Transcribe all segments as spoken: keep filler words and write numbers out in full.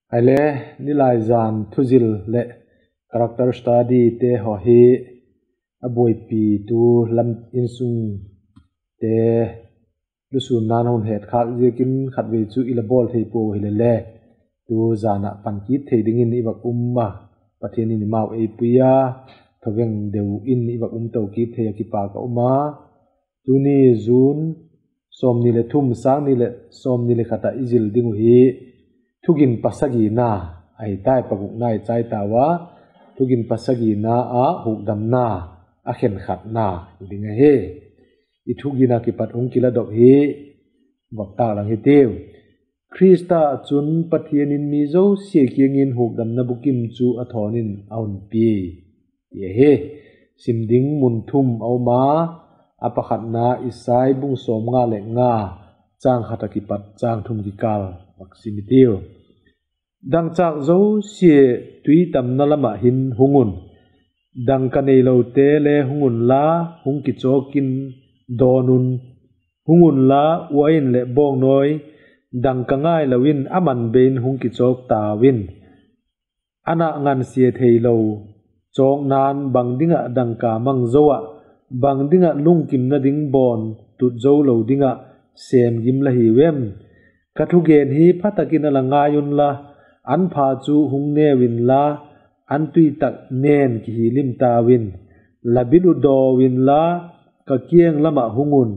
Ahile, nilaizan thuzil leh character studyte haw hi a buaipitu lam insungte lusûnna'n a hun hetkhâk ziakin khatvei chu i la bawl thei puau hile le, tu zan ah pan kit thei dingin i vak um a, Pathian in eimau ei pui a, thaveng deu in i vak um to kit thei a kipâk a um a. Tuni June sawmni leh thum, sâng ni leh sawmni leh khat ah i zil ding uh hi Thugin pasagina ahi tai, pagukna i chai tau a, Thugin pasagina ah Hukdamna a khenkhatna hi ding ahi. I thugin a kipat hung kiladok hi vak tâk lang hitiu. Khrista ah chun Pathian in mi zosia kiang in hukdamna bukim chu a thawn in a hun pia, ti ahi. Sim ding mun thum a um a, a pakhatna Isai bung sawmnga leh nga, châng khat ah kipat châng thum kikâl vak sim hitiu. Dangchâk zosia tui tamna lam ah hin hung un, dangka neilote le hung unla, hung kichawk in dawn un. Hung unla, uain leh bawngnawi, dangka ngailo in a man bei in hung kichawk tau in. A ngansia theilo chawkna'n bang ding ah dangka mang zo ah, bang ding ah lungkimna ding bawn tut zo lo ding ah sêm gim la hiu em? Ka thugen hi pha tak in a la ngai unla, an pha chu hung neu inla, an tui tak nen kihilim tau in. La bil uh daw inla, ka kiang lam ah hung un.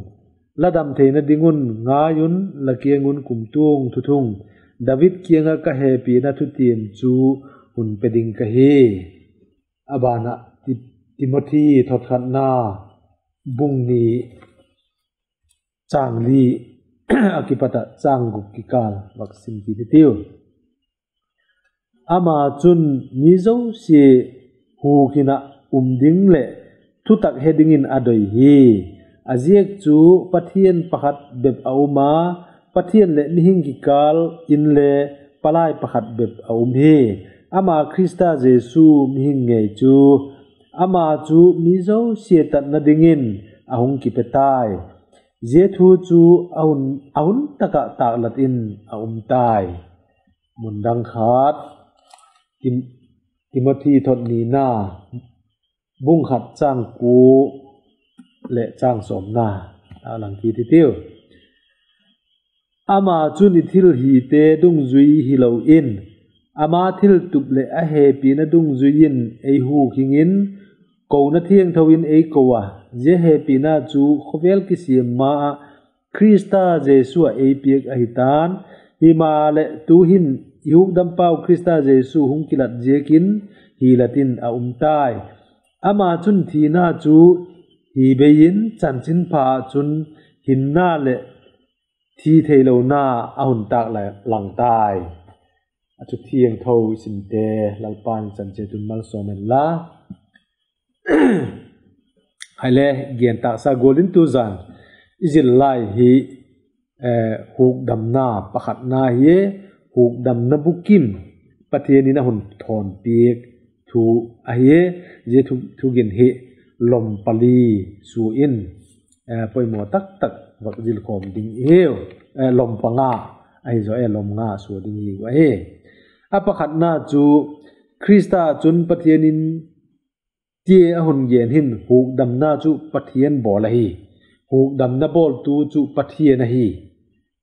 La dam theina ding un ngai un, la kiang un kumtuang thuthung, David kiang ah ka hepina thutiam chu hun pe ding ka hi. A ban ah Ti-, Timothi thotkhatna bung ni, châng li a kipat ah châng guk kikâl vak sim kit hitiu. Ama chun mi zosia hukhin ah um ding leh thutak he dingin a doi hi. A ziak chu Pathian pakhat bep a um a, Pathian leh mihing kikâl inle palai pakhat bep a um hi. Ama Khrista Jesu mihing ngei chu, ama chu mi zosia tatna dingin a hung kipe tai. Zia thu chu a hun, a hun tak ah tâklat in a um tai. Mun dang khat, Tim-, Timothi thot nina, bung khat châng kua leh châng sawmna a lang kit hitiu. Ama chun i thil hite dungzui hilo in, ama thiltup leh a hepina dungzui in ei hukhin in, kona thiangtho in ei ko a, zia hepina chu khawvel kisiam ma ah Khrista Jesu ah ei piak ahi ta'n. Himaleh tu'hin i hukdampau Khrista Jesu hung kilat ziakin hilat in a um tai. Ama chun thina chu hi bei in, chanchinpha ah chun hinna leh thi theilona a hun tâk la-, lang tai. A thu thiangtho i simte Lalpa'n chanchin tun malsawm hen la. Hile, gen tâksa gual in tu zan i zil lai hi, eh, hukdamna pakhatna hi, hukdamna bukim Pathian in a hun thawn piak thu ahi. Zia thu, thugin hi lom pali sua in, eh, poimaw tak tak vak zilkhawm ding i hiu, eh, lom panga ahi zaw e, lom nga sua ding hiu ahi. A pakhatna chu Khrista ah chun Pathian in tia a hun gen hin hukdamna chu Pathian bawl ahi. Hukdamna bawltu chu Pathian ahi.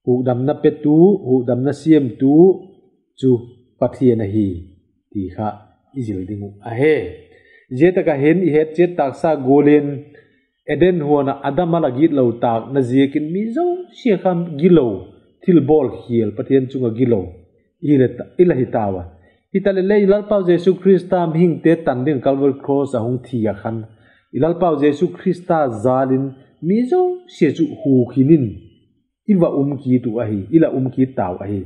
Hukdamna petu, hukdamna siamtu chu Pathian ahi, ti kha i zil ding uh ahi. Zia tak ah hin i het chiat tâksa gual in, Eden huan ah Adam a la gitlo tâkna ziakin mi zosia kha gilo, thilbawl khial Pathian chung ah gilo i la hi tau a. Hitaleh le i Lalpau Jesu Khrista mihingte tan ding Calvary Cross ah hung thi ah khan, i Lalpau Jesu Khrista jâl in mi zosia chu hukhin in i va um kit uh ahi, i la um kit tau ahi.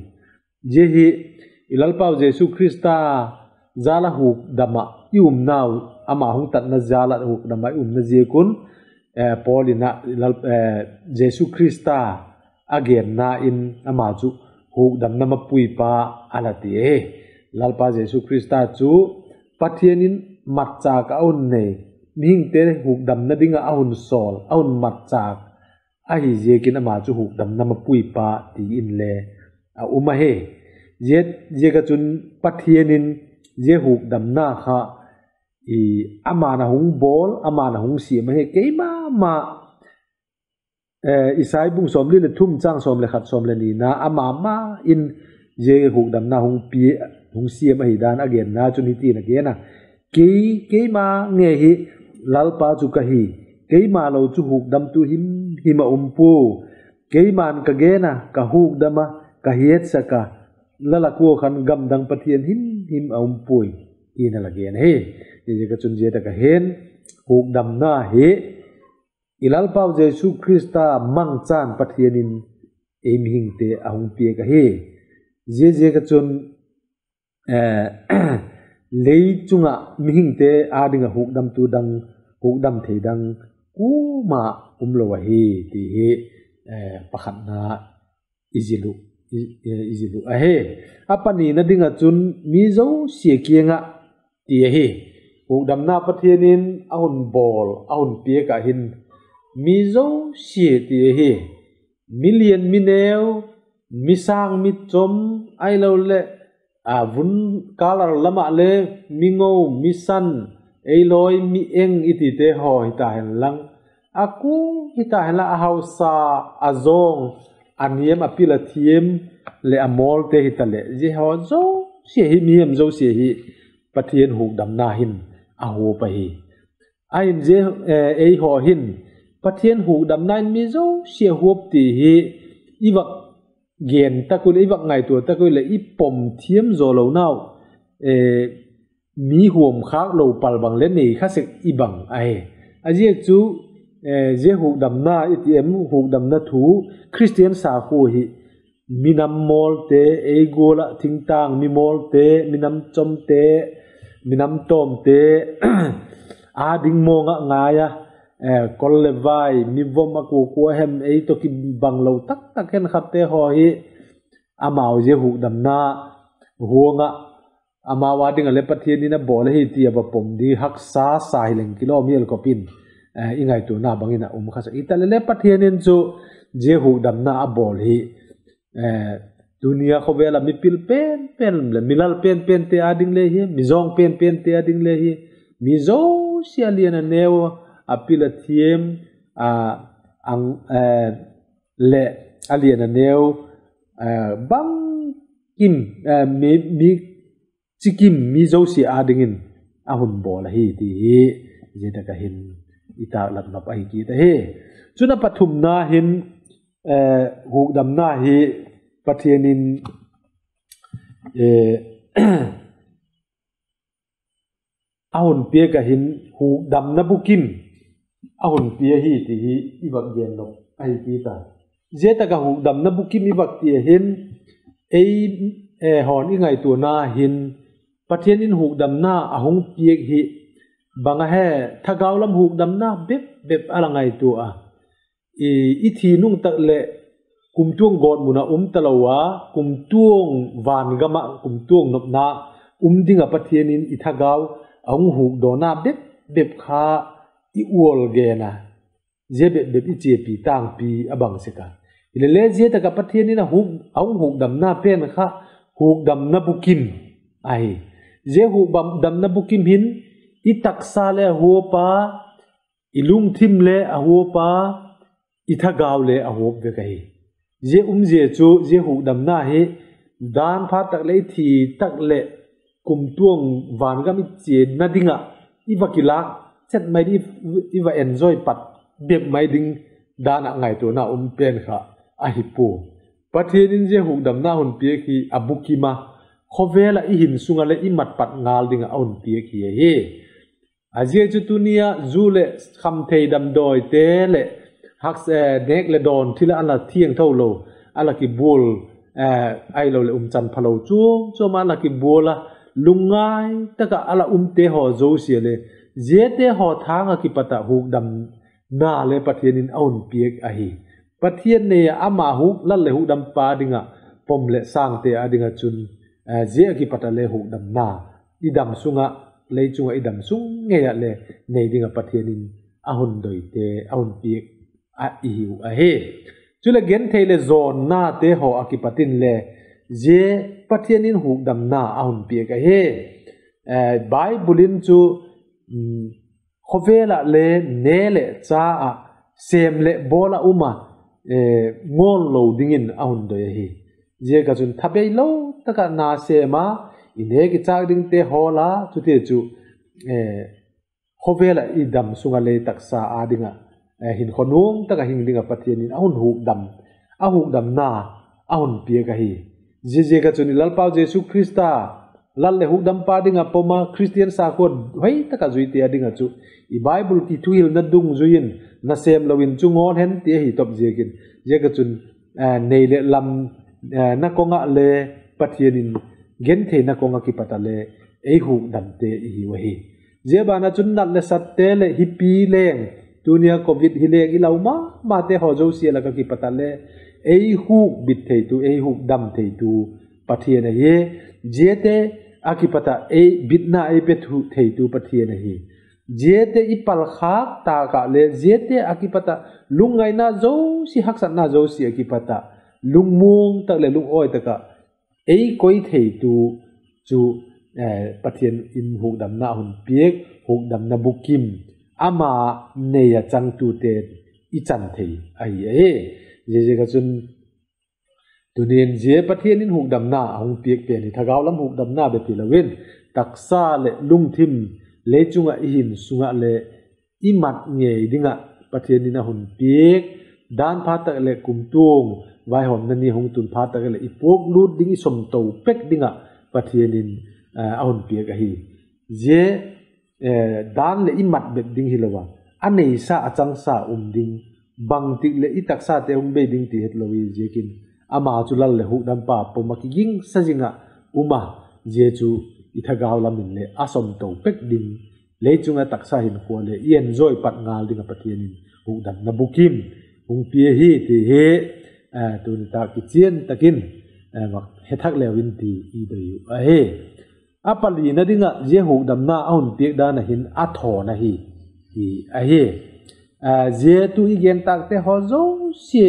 Zia hi i Lalpau Jesu Khrista jâl ah hukdam ah i umnau, ama hung tatna jâl ah hukdam ah i umna ziak un, eh, Paul in ah, eh, Jesu Khrista a genna in ama chu hukdamna mapuipa a la ti ahi. Lalpa Jesu Khrista chu Pathian in matchâk a hun nei, mihingte hukdamna ding ah a hun sawl, a hun matchâk ahi ziakin ama chu hukdamna mapuipa ti inle a um ahi. Zia, ziak ah chun Pathian in zia hukdamna kha, ama'n a hung bawl, ama'n a hung siam ahi, keima ma Isai bung sawmli leh thum chang sawm leh khat, sawm leh nina, ama ma in zia hukdamna hung pia, hung siam ahi dan a genna chun hitin a gen a: Kei, keima ngei hi Lalpa chu ka hi, keima lo chu hukdamtu himhim a um pua. Keima'n ka gen a, ka hukdam a, ka hiatsak a, la lak ua khan gamdang pathian himhim a um puai, ti'n a la gen ahi. Ziaziak ah chun zia tak ah hin hukdamna hi i Lalpau Jesu Khrista mangchan Pathian in ei mihingte a hung piak ahi. Ziaziak ah chun lei chung ah mihingte â ding ah hukdamtu dang, hukdam thei dang kuama umlo ahi, ti hi pakhatna i zil uh ahi. A panina ding ah chun mi zosia kiang ah ti ahi. Hukdamna Pathian in a hun bawl, a hun piak ah hin mi zosia ti ahi. Mi lian mi neu, mi sâng mi chom, ahiloleh vun kâl ar lam ah le mi ngo, mi san, ei lawi mi eng i tite haw hita hen lang, a ku hita hen lang, a hausa, a zawng, a niam, a pil a thiam leh a mawlte hitaleh, zia haw zosia hi, mihem zosia hi Pathian hukdamna hin a huap ahi. Ahin zia, ei haw hin Pathian hukdamna in mi zosia huap ti hi i vak gen tak ui leh, i vak ngaitua tak ui leh i pom thiam zaw lonau, mi huam khâk lo pal bang le nei kha sek i bang ahi. A ziak chu zia hukdamna i ti em, hukdamna thu, Khristian sakhua hi minam mawlte, ei gual ah thingtâng mi mawlte, minam chomte, minam tawmte â ding mawng ah ngai a, kol leh vai, mi vom a kua kua hem ei tawh kibang lo tak tak khenkhatte haw hi amau zia hukdamna huang ah, amau â ding ah le Pathian in a bawl ahi ti a va pom ding haksa sa hileng kilawm hial kop in, i ngaituana bang in a um kha sek hitaleh le, Pathian in chu zia hukdamna a bawl hi tuni a khawvel ah mipil pen pen leh milal pen pente â ding le hi, mizawng pen pente â ding le hi, mi zosia a lian a neu, a pil a thiam, leh a lian a neu, bangkim, mi chikim mi zosia â dingin a hun bawl ahi ti hi zia tak ah hin i tâklat nop ahi kit ahi. Chun a pathumna hin, hukdamna hi Pathian in a hun piak ah hin hukdamna bukim a hun pia hi ti hi i vak gen nop ahi kit a. Zia tak ah hukdamna bukim i vak ti ah hin, ei haw'n i ngaituana hin Pathian in hukdamna a hung piak hi bang a he, thagau lam hukdamna bep bep a la ngaitua a, i thi nung tak leh kumtuang gawtmun ah um talo a, kumtuang vangam ah kumtuang nopna um ding ah Pathian in i thagau a hung hukdawna bep bep kha i ual gen a, zia bep bep i chiapi tângpi a bang sek a. Hilele zia tak ah Pathian in a hung hukdamna pen kha hukdamna bukim ahi. Zia hukdamna bukim hin i taksa le a huap a, i lungthim le a huap a, i thagau le a huap vek ahi. Zia umzia chu zia hukdamna hi dan phat tak leh i thi tak leh kumtuang vangam i chiana ding ah i va kilâk chet mai ding, i va enjoy pat bep mai ding dan ah ngaituana um pen kha ahi pua. Pathian in zia hukdamna hun piak hi a bukim a, khawvel ah i hin sung ah leh i mat pat ngal ding ah a hun piak hi ahi. A ziak chu tuni ah zu leh khamthei damdawite leh nêk leh dawn thil ah a la thiangtho lo, a la kibual, ahiloleh umchan phalo chuam chuam ah a la kibual a, lungngai tak ah a la umte haw zosia le, ziate haw thâng ah kipat ah hukdamna le Pathian in a hun piak ahi. Pathian nei ah ama huk lal leh hukdampa ding ah pom leh sângte â ding ah chun, zia ah kipat ah le hukdamna i dam sung ah, lei chung ah i dam sung ngei ah le nei ding ah Pathian in a hun doite a hun piak ah i hiu ahi. Chuleh genthei leh zawnnate haw ah kipat in le zia Pathian in hukdamna a hun piak ahi. Bible in chu khawvel ah le ne leh cha ah sêm leh bawl ah um a, ngawl lo dingin a hun doi ahi. Ziak ah chun thabeilo tak ah na sêm a, i ne kichâk dingte hawl a, chutia chu khawvel ah i dam sung ah le taksa â ding ah hinkhua nuam tak ah hing ding ah Pathian in a hun hukdam, a hukdamna a hun piak ahi. Ziaziak ah chun i Lalpau Jesu Khrista, Lal leh Hukdampa ding ah pom a, Khristian sakhua hoi tak ah zuite â ding ah chu i Bible kithuhilna dungzui in nasêm lo in chu ngawl hen ti ahi top ziakin, ziak ah chun nei leh lam na kong ah le Pathian in gentheina kong ah kipat ah le ei hukdamte i hiu ahi. Zia ban ah chun nat leh satte leh hipi leng, tuni a covid hi leng i lau ma mate haw zosia lak ah kipat ah le ei hukbit theitu, ei hukdam theitu Pathian ahi. Ziate ah kipat ah ei bitna ei pe theitu Pathian ahi. Ziate i palkhâk tâk ah le ziate ah kipat ah lungngaina zosia, haksatna zosia ah kipat ah lungmuang tak leh lungawi tak ah ei koi theitu chu Pathian in hukdamna a hun piak, hukdamna bukim ama nei ah changtute i chan thei ahi ahi. Ziaziak ah chun tuni'n zia Pathian in hukdamna a hung piak pen hi thagau lam hukdamna bep hilo in, taksa leh lungthim, lei chung ah i hin sung ah le i mat ngei ding ah Pathian in a hun piak, dan phat tak leh kumtuang vaihawmna ni hung tun phat tak leh i puak lût ding, i sawmto pek ding ah Pathian in a hun piak ahi. Zia dan leh i mat bep ding hilo a, a neisa a changsa um ding, bangtik leh i taksate hung bei ding ti hetlo i ziakin, ama chu Lal leh Hukdampa pom ah kigingsa zing ah um a, zia chu i thagau lam in leh a sawmto pek ding, lei chung ah taksa hinkhua le i enjoy pat ngal ding ah Pathian in hukdamna bukim hung pia hi ti hi tuni tak kichian tak in he thak leu in ti i doi uh ahi. A palina ding ah zia hukdamna a hun piak dan ah hin a thawn ahi ti ahi. Zia tu i gen tâkte haw zosia,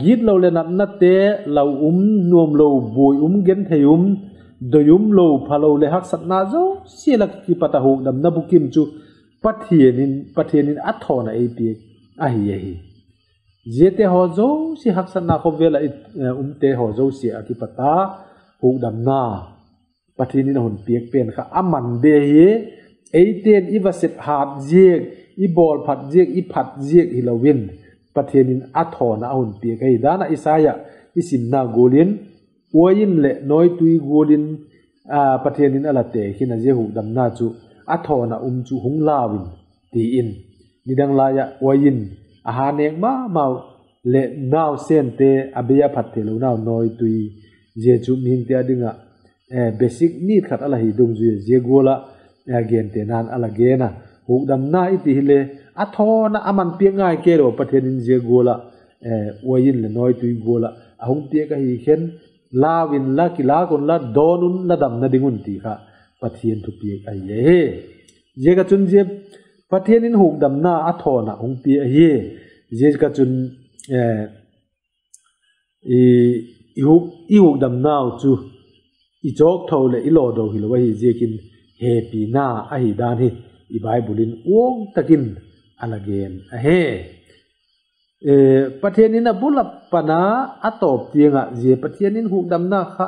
gitlo leh natnate, lau um nuamlo, buai um, genthei um, doi umlo, phalo leh haksatna zosia lak ah kipat ah hukdamna bukim chu Pathian in, Pathian in a thawn ah ei piak ahi ahi. Ziate haw zosia, haksatna khawvel ah umte haw zosia ah kipat a hukdamna Pathian in a hun piak pen kha a man be hi, eite'n i va sep hat ziak, i bawl phat ziak, i phat ziak hilo in, Pathian in a thawn ah a hun piak ahi. Dan ah Isaiah i simna gual in, uain leh nawitui gual in Pathian in a la tekhin a, zia hukdamna chu a thawn ah um chu hung lau in, ti in. Nidang lai ah uain a ha nêk ma mau leh nausente a bei a phat theilo nau nawitui, zia chu mihingte â ding ah basic need khat a la hi dungzui a, zia gual ah gentena'n a la gen a. Hukdamna i ti hile a thawn ah a man piak ngai kei lo, Pathian in zia gual ah uain leh nawitui gual ah a hung piak ahi khen, lau inla, kilâk unla, dawn unla, damna ding un ti kha Pathian thupiak ahi ahi. Ziak ah chun zia Pathian in hukdamna a thawn ah hung pia ahi. Ziak ah chun i hukdamnau chu i chawktho leh i lawdo hilo ahi ziakin, hepina ahi dan hi i Bible in uang tak in a la gen ahi. Pathian in a bul a pan a, a tawp tiang ah zia Pathian in hukdamna kha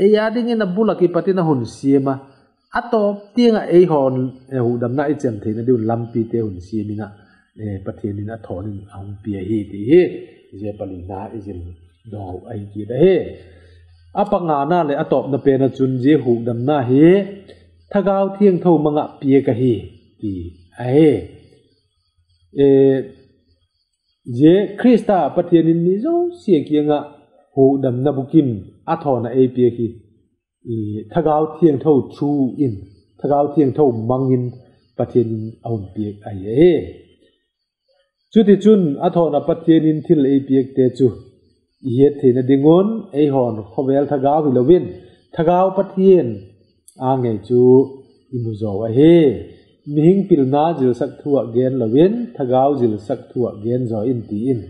ei â dingin a bul ah kipat in a hun siam a, a tawp tiang ah eihaw'n hukdamna i chem theina ding un lampite hun siam in ah, Pathian in a thawn in a hung pia hi ti hi zia palina i zil daw ahi kit ahi. A pangana leh a tawpna pen ah chun zia hukdamna hi Thagau Thiangtho mang ah piak ahi ti ahi. Zia Khrista Pathian in mi zosia kiang ah hukdamna bukim a thawn ah ei piak hi Thagau Thiangtho thu in, Thagau Thiangtho mang in Pathian in a hun piak ahi ahi. Chutichun a thawn ah Pathian in thil ei piakte chu i hiat theina ding un eihaw'n khawvel thagau hilo in, Thagau Pathian âng ei chu i mu zaw ahi. Mihing pilna zilsak thu ah gen lo in, thagau zilsak thu ah gen zaw in ti in,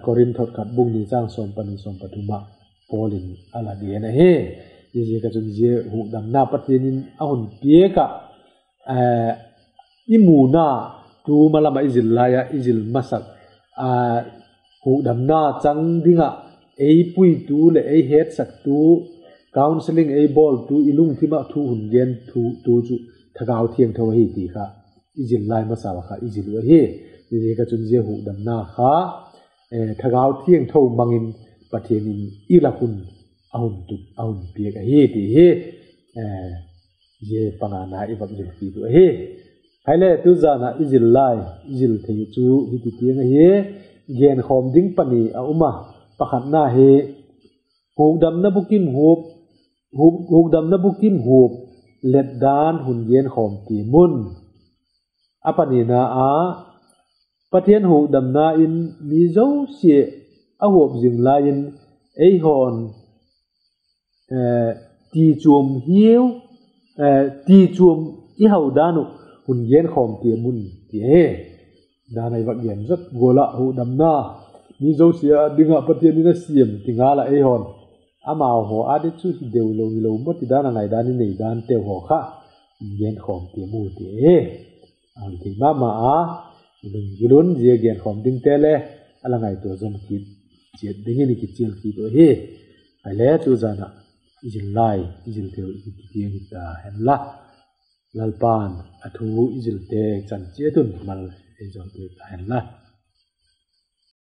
Korinth khat bung ni chang sawm pani sawm pathum ah Paul in a la gen ahi. Ziaziak ah chun zia hukdamna Pathian in a hun piak ah, i muna, tu ma lam ah i zil lai ah i zil masak, hukdamna chang ding ah ei puitu leh ei hetsaktu, counselling ei bawltu, i lungthim ah thu hun gen thu, tu chu Thagau Thiangtho ahi ti kha i zil lai masa a kha i zil uh ahi. Ziaziak ah chun zia hukdamna kha Thagau Thiangtho mang in Pathian in i lak un a hun tut a hun piak ahi ti hi zia pangana i vak zil kit uh ahi. Hile tu zan ah i zil lai, i zil thei chu hiti tiang ahi. Genkhawm ding pani a um a, pakhatna hi hukdamna bukim hup, hukdamna bukim hup let dan hun genkhawm tiam un. A panina ah, Pathian hukdamna in mi zosia a huap zing lai in eihaw'n tichuam hiu, tichuam i hau dan uh hun genkhawm tiam un ti hi. Dan ah i vak gen zot gual ah hukdamna mi zosia â ding ah Pathian in a siam ti ngal ah eihaw'n amau haw â di chu hi deu lo hilo maw ti dan a ngaidan i nei danteu haw kha hun genkhawm tiam u ti hi. A hoi thei ma ma a, i lunggil un zia genkhawm dingte le a la ngaitua zom kit chiat dingin i kichial kit uh ahi. Hile tu zan ah i zil lai, i zil thei uh hiti tiang hita henla, Lalpa'n a thu i zilte chan chiat un mal ei zawlpiak ta henla.